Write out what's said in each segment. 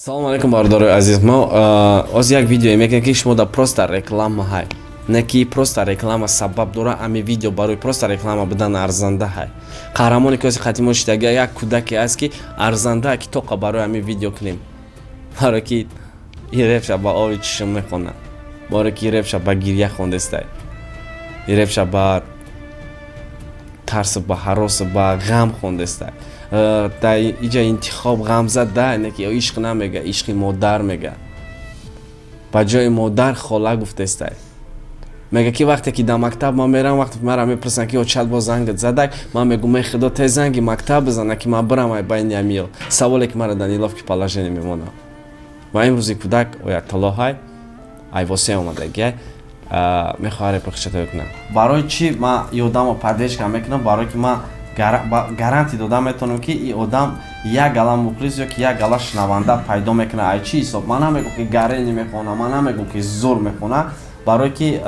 Салом алейкум, бародарои азиз. Мо оз як видеое мекунем, ки шумо да просто реклама ҳай, не ки просто реклама сабаб дора. Ами видео барои просто реклама будан арзанда ҳай. Қаҳрамоне ки ози қати мо шидага, як кӯдаке аст, ки арзанда, ки тоқа барои ами видео кунем, барое ки ин репша ба оби чишм мехонад, барое ки ин репша ба гирья хондестай, ин репша ба тарсу, ба ҳаросу, ба ғам хондестай. Дар иҷа интихоб ғамзад да, не ки ишқ намега, ишқи модар мега. Ба ҷои модар хола гуфтестай. Мега, ки вақте ки дар мактаб ман мерам, вақте мара мепурсанд, ки очат бо зангат задак, ман мегӯм: «Эй худо, те занги мактаб бизана, ки ман бирам ай байни амиё саволе, ки мара дар неловкий положение мемонам». Ва имрӯзи кӯдак оятолло ҳай айвосе омадагиай, мехоҳад репрехчатоё кунам. Барои чӣ ман и одамо поддержка мекунам? Барое ки ман гарантия дода метавонам, ки и одам як гала мухлис ё ки як гала шунаванда пайдо мекунад. Ай чӣ ҳисоб? Ман намегӯм, ки гарени мехонам, ман намегӯм, ки зур мехонам, барое ки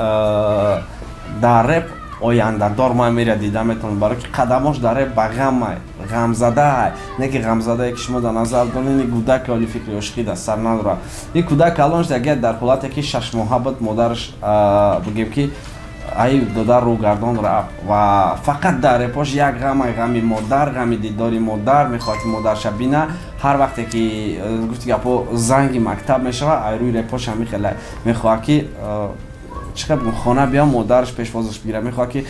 дар реп ояндадор ман меря дида метавонам, барое ки қадамош дар реп ба ғамай, ғамзадаай, не ки ғамзадае, ки шумо дар назар доред. Ин кӯдак оли фикри ошиқӣ дар сар надорад. Ин кӯдак калон шуда, дар ҳолате ки 6 моҳа буд, модараш, бигем, ки ай дода рӯгардон рафт ва фақат дар репош як ғамай: ғами модар, ғами дидори модар. Мехоҳад, ки модарша бина. Ҳар вақте ки, гуфти гапо, занги мактаб мешавад, ай рӯи репош ҳами хеле мехоҳад, ки чӣ хел хона биям, модараш пешвозаш бигирад, мехоҳад, ки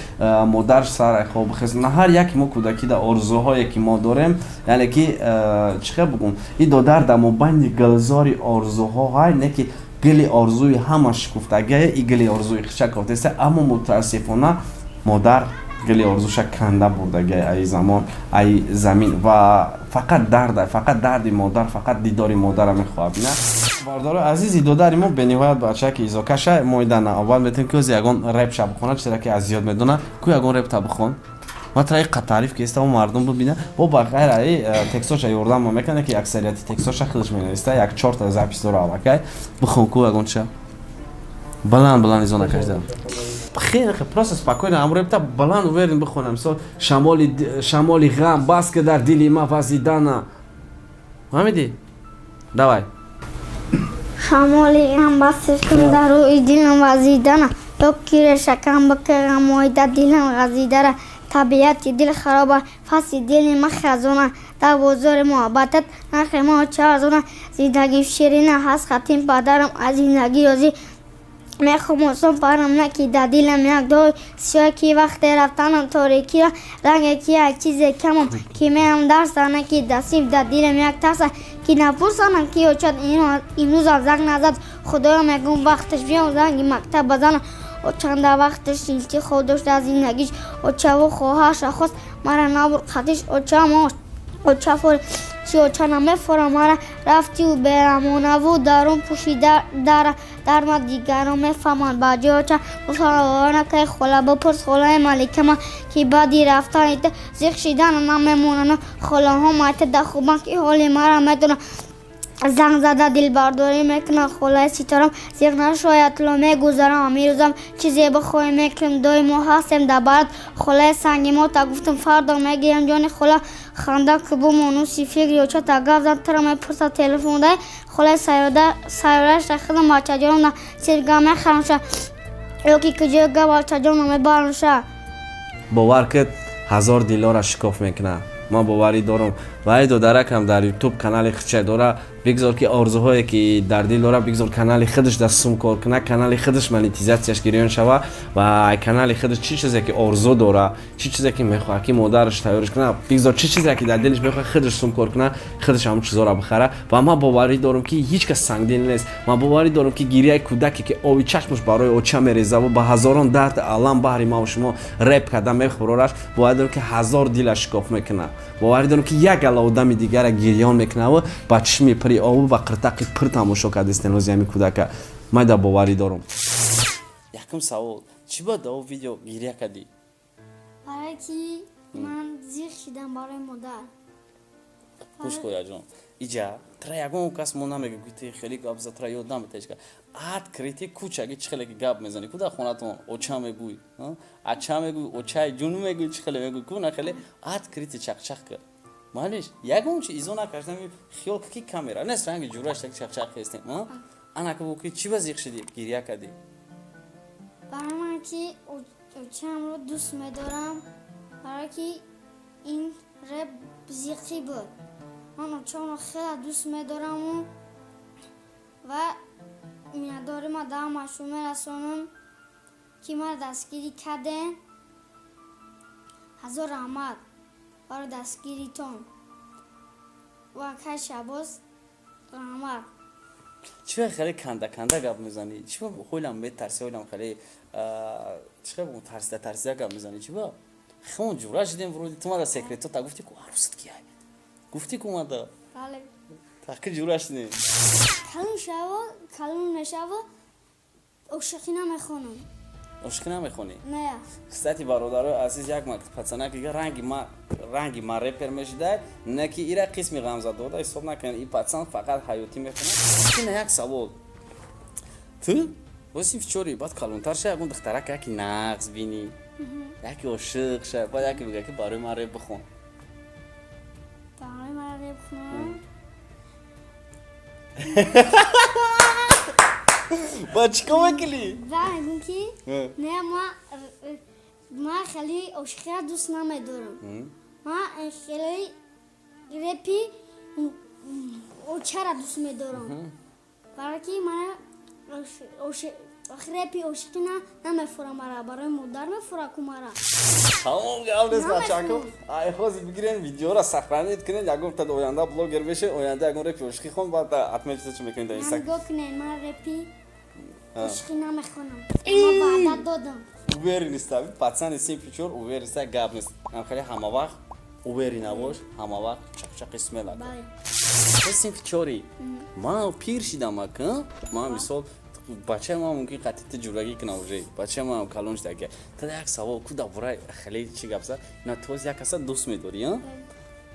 модараш сар хоб бихез. На ҳар яке мо кӯдакӣ дар орзуҳое, ки мо дорем, яъне ки, чӣ хел бигӯм, ин додар дар мобайни гулзори орзуҳо ҳай, не ки гили орзуи ҳама шукуфтагия, и гили орзуи хича кофтеста, аммо мутаассифона модар гили орзуша канда бурдагия ай замон, ай замин, ва фақат дарда, фақат дарди модар, фақат дидори модара мехоҳад бина. Бародарои азизи, додари мо бениҳоят бача ки изокаша. Мо идан аввал метавонем, ки ози ягон репша бихонад, чизеро ки аз ёд медона. Ку ягон репта бихон, ма тра иқа таъриф ки иста, мардум бибина. Бо ба ғайр аи текстоша ёрдам мекунад, ки аксарияти текстоша худаш менависта. Як чорта запись дора аллакай. Бихон ку ягон ча, баланд баланд, изо накашда, хеле просто спокойно, ам репта баланд, уверен бихонам. Мисол, шамоли, шамоли ғам бас ки дар дили ма вазидана. Фаҳмидӣ? Давай. Шамоли ғам бас кун дар рӯи дилам вазидана, то ки решакам бикарам дар дилам ғазидара. Табиати дил хароба, фасли дили ма хазона, дар бозори муҳаббатат нархи мо ча арзона. Зиндагӣ ширина ҳаст, хатим падарам аз зиндагӣ розӣ, мехоҳам осон парам, на ки дар дилам як дои сиёҳ, ки вақте рафтанам торикиро ранге, ки як чизе камам, ки мерам дарса, на ки дасиб дар дилам як тарса, ки напурсанам, ки очад имрӯзам занг назад. Худоё, мегӯм, вақташ биём, занги мактаб базанам. Очанда вақташ интихоб дошт аз зиндагиш, очаву хоҳарша хост, мара набурд хатиш. Очамо, оча фори чи, оча намефорам, мара рафтиу берамонаву дарун пӯши дара дарма, дигарон мефаҳманд ба ҷои оча накай. Хола, бипурс холаи маликама, ки баъди рафтани ту зиқ шидана намемонанд. Холаҳо майта да хубанд, ки ҳоли мара медонанд, занг зада дилбардорӣ мекунанд. Холаи ситорам, зиқ нашояд, ло мегузарам, амирӯзам чизе бихоҳем, мекунем, доимо ҳастем дар барат. Холаи сангимо, та гуфтам, фардо мегирем, ҷони хола ханда ки бумонуси фикри очата гап зад, тара мепурсад телефон дай. Холаи сайёраша худам бачаҷонам сирга мехарамша, ё ки куҷо га бачаҷонам мебарамша. Бовар кид, ҳазор дилора шикоф мекунад, ман боварӣ дорам. Ва ай додаракам дар Ютуб канали худша дора. Бигзор, ки орзуҳое, ки дар дил дора, бигзор канали худаш дар сум кор кунад, канали худаш монетизатсияш гирён шава ва ай канали худаш чӣ чизе ки орзу дора, чӣ чизе ки мехоҳад, ки модараш тайёрш кунад, бигзор чӣ чизе ки дар дилаш мехоҳад, худаш сум кор кунад, худаш ҳамон чизоро бихара. Ва ман боварӣ дорам, ки ҳеҷ кас сангдил нест. Ман боварӣ дорам, ки гирияи кӯдаке, ки оби чашмаш барои оча мерезаву ба ҳазорон дард алам баҳри маву шумо реп карда мехӯрораш, боварӣ дорам, ки ҳазор дила шикоф мекунад. Боварӣ дорам, ки як гала одами дигара гирён мекунаву ба чишми пири обу ба қиртақи пир тамошо кардистен рӯзи ҳами кӯдака. Ман да боварӣ дорам. Якум савол: чӣ ба дар видео гиря кардӣ? Барое ки ман зиқ шидам барои модар. Гӯш кояҷон, иҷа тра ягон кас мо намегӯ, ки ти хеле гап за, тра ёд наметаҷка. Открытый кучаги чӣ хеле ки гап мезанӣ ку, дар хонатон оча мегӯй, ача мегӯй, очаи ҷуну мегӯй, чӣ хеле мегӯй ку, на хеле открытый чақчақ кар. Малиш, ягон чи изо накардам, хиёл ки камера нест, ранги ҷураш так чақчақ ҳестем, а? Анака бу ки чӣ ба зиқ шидӣ, гиря кардӣ? Барои ман ки очамро дӯст медорам, барое ки ин реп зиқӣ буд. Ман очамро хеле дӯст медораму ва миннатдори ма даҳамашро мерасонам ки маро дастгирӣ кардем. Ҳазор раҳмат барои дастгиритон ва акай Шаҳбоз раҳмат. Чӣ ба хеле канда-канда гап мезанӣ? Чӣ ба ҳойлам метарсӣ, ҳойлам хеле чӣ хел тарсида тарсида гап мезанӣ? Чӣ ба? Хеле ҷура шидем вроде ту мада секрето та гуфтӣ ку арӯсат кия? Гуфтӣ ку мада? Бале. Таки ҷура шидем. Калон шава, калон мешава, ошиқӣ намехонам. Ошиқӣ намехонӣ? Не. Кстати, бародарои азиз, як пацанак дига ранги ма репер мешидай, не ки ира қисми ғамзадода ҳисоб накунед, и пацан фақат ҳаётӣ мехонад. Ина як савол. Ту боз синфи чори, баъд калонтар ша, ягон духтарак яки нағз бинӣ, яки ошиқ ша, баъд яке бигӯяд ки барои ман реп бихон. Барои ман реп бихонам? Ба чӣ кор мекунӣ? Ба мегӯм ки не, ман хеле ошиқиро дӯст намедорам. Ман хеле репи очаро дӯст медорам. Барое ки ман репи ошиқӣ намефурам мара, барои модар мефура ку мара. Тамом гап нест, бачако. Ай ҳозир бигирен видеоро сохранить кунед, ягон та оянда блогер мешед, оянда ягон репи ошиқӣ хон, баъд отметиться чӣ мекунед дар Инстаграм. Нигоҳ кунед, ман репи ошиқӣ намехонам. Ман ваъда додам. Уверен нест, пацани синфи чор уверен нест, гап нест. Ам хеле ҳама вақт уверен набош, ҳама вақт чақчақи смела. Бале. Синфи чори. Ман пир шидам ака, ман мисол бачаи ман мумкин қатъи ту ҷурагӣ кунам уже. Бачаи ман калон шуда ака. Тада як савол ку дар бораи хеле чӣ гап зад? На тоз як каса дӯст медорӣ, а?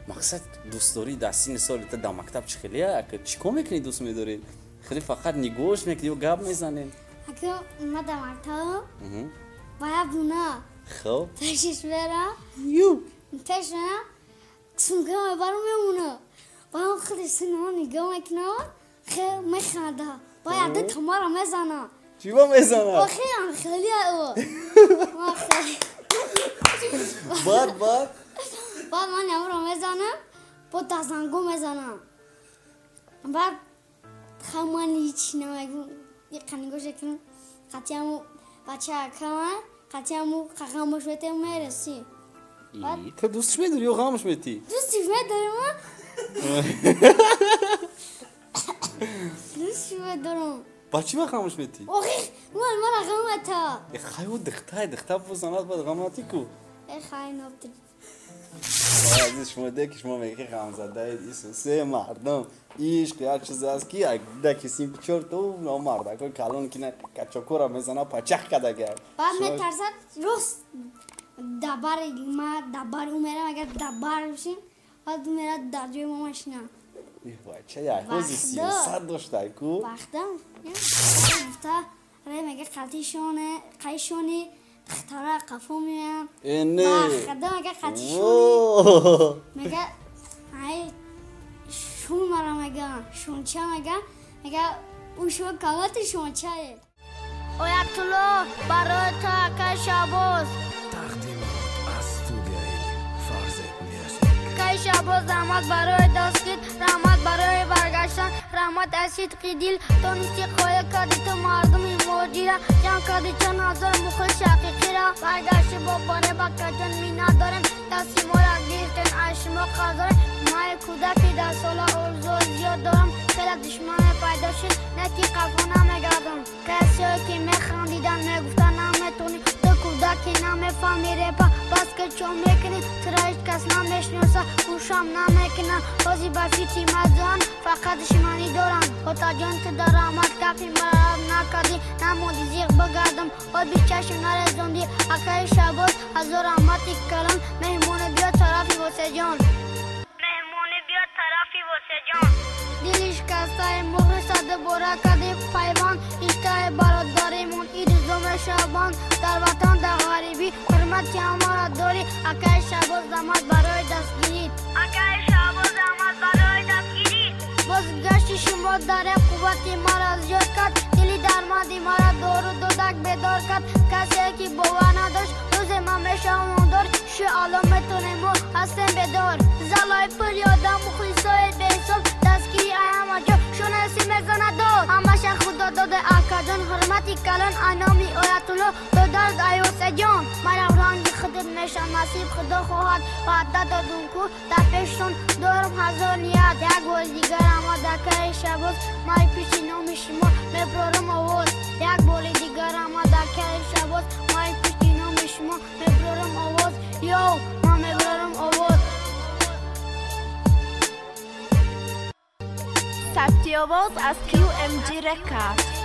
Мақсад дӯстдорӣ дар синни соли ту дар мактаб чӣ хеле ака? Чӣ кор мекунӣ дӯст медорӣ? Хеле фақат нигоҳш мекунӣ ё гап мезанем? Ака, ман дар мактаб ба як буна. Хоб. Пешиш мерам. Ю. Пеш мерам, сумка мебарам мемонам. Ба ҳам худи синама нигоҳ мекунам, хеле механдам. Ба яде тамара мезанам. Чӣ ба мезанам? Охи, хеле ӯ. Ман хеле. Баъд баъд? Баъд ман ямро мезанам, бо дазангу мезанам. Баъд ман ҳеч намегӯм, яқа нигоҳ мекунам, қатъиаму бача акама, қатъиаму ғамош метем мерасим. Ту дӯстш медорӣ ё ғамош метӣ? Дӯстш медорам. Дӯстш медорам. Ба чӣ ба ғамош метӣ? Охи, ман мара ғам мета. Хай, ӯ духтай, духта бузанад, баъд ғам натӣ ку. Хай, нобтри. Азиз, шумо де ки шумо мегӯед ки ғамзадаед, исусе мардум. Ишқ як чиз аст ки даки синфи чор ту номардакои калон ки на качокура мезана пачах кадага. Баъд метарсад, рост дабари ма дабари ӯ мерам, агар дабар бишем, баъд ӯ мерад дар ҷои мо машина. Бача як ҳози сиёсат доштай ку? Вақтам гуфта ре мега қатишоне, қайшони духтара қафо меоянд. Э не. Вақтам мега қатишони. Мега ай шун мара мега, шунча мега, мега ӯ шумо калоти шунчае. Оятулло барои ту акай Шаҳбоз. Тақдимот аз студияи Фарзед Мюзик. Акай Шаҳбоз, раҳмат барои дастгир, раҳмат барои баргаштан, раҳмат аз сидқи дил. Тонисти қоя кардӣ ту мардуми муҳоҷира, ҷамъ кардӣ чанд ҳазор мухлиси ҳақиқира. Баргашти бо боре ба каҷон миннат дорем, дасти моро гирифтен аз шумо қарз дорем. Ман кӯдаки даҳсола орзуҳои зиёд дорам, хеле душмане пайдо шуд, не ки қафо намегардам. Касое ки механдиданд мегуфтанд наметонӣ, ту кӯдаки намефаҳмӣ репа, бас ки чо мекунӣ, туро ҳеҷ кас намешиноса, гӯшам намекунанд. Ҳозир ба фикри мазоан фақат душманӣ доранд. Отаҷон, ту дар раҳмат гапи маро рад накардӣ, намондӣ зиқ бигардам, оби чашм нарезондӣ. Акаи Шаҳбоз, ҳазор раҳмати калон, меҳмоне биё тарафи Восеҷон. Меҳмоне биё тарафи Восеҷон. Дили шикастаи мухлиса дубора кардӣ пайванд, риштаи бародаримон иду мешаванд. Дар ватан, дар ғарибӣ ҳурмати ҳамаро дорӣ. Акаи Шаҳбоз, раҳмат барои дастгирит. Акаи Шаҳбоз, раҳмат барои дастгирӣ. Бозгашти шумо дар як қуввати мара зиёд кард, дили дарманди мара дору додак бедор кард. Касе ки бовар надошт, рӯзе ман мешавам ондор. Ши алло метонем, мо ҳастем бедор. Залои пур ёдам, мухлисои беҳисоб, дастгири ай ҳама ҷо шонаси мезанад дод. Ҳамаша худо дода, акаҷон, ҳурмати калон аноми Оятулло додард Аюсаҷон. Манам ранги худат мешам, насиб худо хоҳад. Ваъда додум ку дар пештон дорам ҳазор ният. Як бори дигар омад акаи Шаҳбоз, ман пиши номи шумо меброрам овоз. Як бори дигар омад акаи Шаҳбоз, ман пишти номи шумо меброрам овоз. Йоу, ман меброрам овоз. Сабти овоз аз QMG Record.